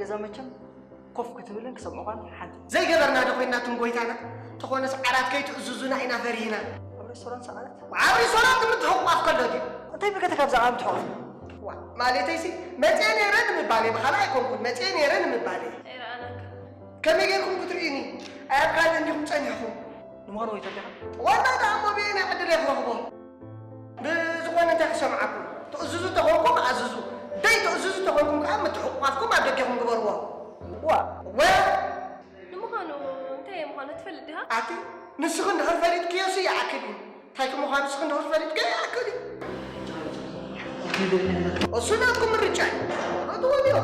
እዛ መቸም ኮፍ ክትብልን ክሰምዖኻን ሓንቲ። ዘይገበርና ዶ ኮይና ትም ጎይታና? ተኾነስ ዓራት ከይትእዝዙና ኢና ፈሪህና። ኣብ ሬስቶራንት ሰዓረት ኣብ ሬስቶራንት ምትሕቑቋፍ ከሎ ድዩ? እንታይ ብልከተ ካብዛ ዓለም ትሕቑፍ? ዋ ማለተይሲ መፅአ ነይረ ንምባል እየ፣ ብኻልእ ኣይኮንኩን፣ መፅአ ነይረ ንምባል እየ። ኣይረኣናካ። ከመይ ጌርኩም ክትርእዩኒ? ኣብ ካልእ እንዲኹም ፀኒሕኩም። ንምዃኑ ወይ ተቢኻ? ዋና ደኣ እሞ ብየናይ ዕድል እየ ክረኽቦ? ብዝኾነ እንታይ ክሰምዓኩም? ትእዝዙ ተኾንኩም ኣዝዙ፣ ደይ ትእዝዙ ተኾንኩም ከዓ ምትሕቑቋፍኩም ኣብ ደገኹም ግበርዎ። ዋ ወ ንምዃኑ እንታይ ምዃኑ ትፈልጥ ዲኻ? ኣቲ ንስኺ እንድሕር ፈሊጥክዮሲ ይኣክል እዩ። እንታይ ከምዃኑ ንስኺ እንድሕር ፈሊጥክዮ ይኣክል እዩ። እሱ ናትኩም ምርጫ እዩ። ትወድዮ።